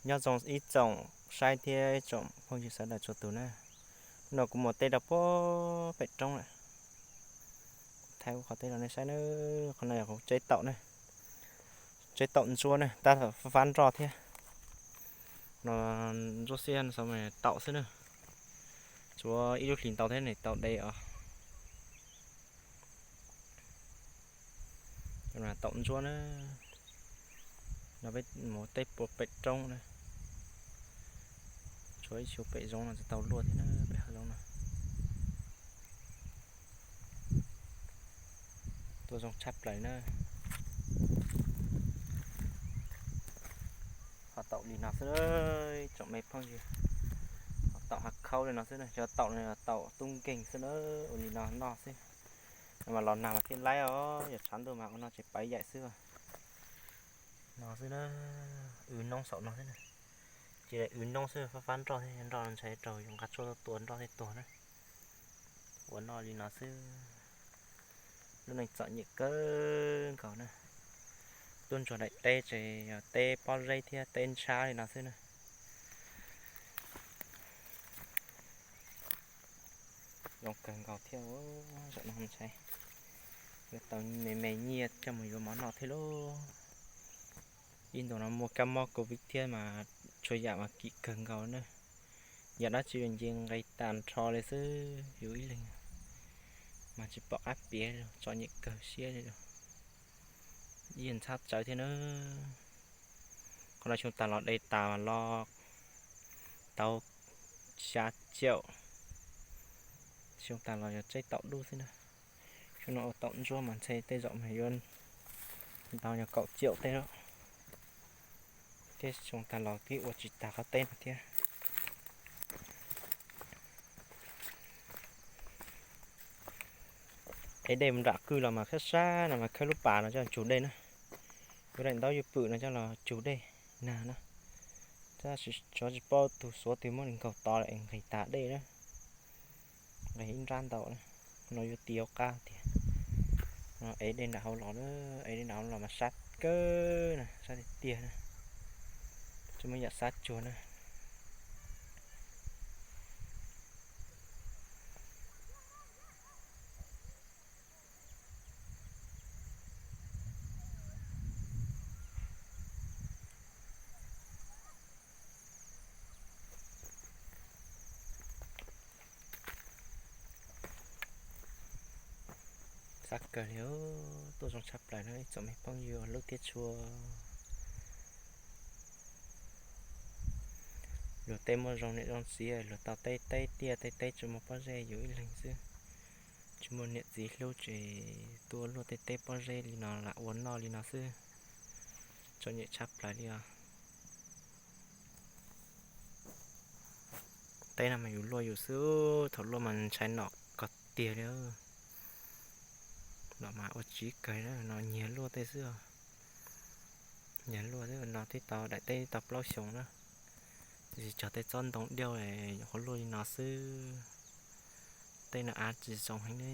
Nyob zoo ib tsoom saib thiab ib tsoom phooj ywg sawv daws txhua tus na. Hnub no kuv mus teb rau puag pem roob lawm. Thaij qhov teb no nej saib na, qhov no yog kuv tseb taum na, tseb taum ntsuab na, tab tom fab nroj thiab. No ntsuab xiab xov taum xwb na, tsuav ib lub hlis ntau thiab ne tau de os. Taum ntsuab na, no peb mus teb puag pem roob na, tshuav ib xyoo pem zoov no tsis tau luaj thiab na, pem hav zoov no. Tuaj zoo tshaj plaws na. Ho taum li no xwb, tsoom me phooj ywg, ho taum hav khaub li no xwb na, cov taum no yog taum tub nkeeg xwb na, ua li no noj xwb. Mas los nag mas thiaj laib os, yog tshav ntuj mas ua no tseem paiv yaim xwb. No xwb na, wb noob saum no xwb na, cia li wb noob xwb, fab fab nroj thiab, nroj ntshai raug yuav nqa tshuaj tuaj tua nroj thiaj tuag na. Ua noj li no xwb. Lub neej txom nyem kawg nkaus na. Tuaj ntsuag daim teb ces yog teb pob zeb thiab teb ntshab li no xwb na. Zoo kawg nkaus thiab, zaum no ntshai yuav tau me me nyiaj coj mus yuav mov noj thiab lauj. Ib ntus no muaj kab mob covid thiab mas txhua yam mas kim kawg nkaus na. Yam dab tsi los nce nqis tas nrho li xwb, yus ib leeg mas tsis pom qab piav li, txom nyem kawg siab li lauj. Ib yam ntxhab tsawv thiab na. Qhov no xyoo tas los de tas los tau xya caum, xyoo tas los yog tseb taum dub xwb na. Xyoo no ua taum ntsuab mas ntshe tej zaum mas yuav ntau yog kaum caum tej lawm. Thiab xyoo tas los twb ua tsis tas qhov teb no thiab. Ev dej mus nram kwj los mas khawb sab no mas khawb lub pas no coj los tsug dej na. Yuav daim ntaub yuav pwm no coj los tsug dej nag na. Tab sis tsis paub tus xuav twg muab nws nkaug tod lawm es nqis tas dej na. Nqis ib nrab ntau na. No yuav ti hauv qab tiag. No ev dej nram hauv los na, ev dej nram hauv los mas sab kawg na, sab tiag tiag na. Tsis muaj yam sab tsuag na. Xav kawg li, tuaj zoo tshaj plaws na ib tsoom me phooj ywg lub thiab tshua. Luag tej muaj zoo niam zoo txiv, luag tau teb teb tiaj teb teb tsis muaj pob zeb, yus ib leeg xwb tsis muaj niam txiv hlub, ces tuaj luaj tej teb pob zeb li no lam ua noj li no xwb. Txom nyem tshaj plaws li os. Teb no mas yus luaj yus xwb, thaum luaj mas ntshai nom kog tiag li. Nom mas ua tsiv kawg, no nyiag luaj tej xwb. Nyiag luaj xwb, no twb tau daim teb tau plaub xyoos na. Tiam sis cog tej tsob ntoo diauj nyuam qhuav luaj li no xwb. Tej no av tsis zoo heev ne.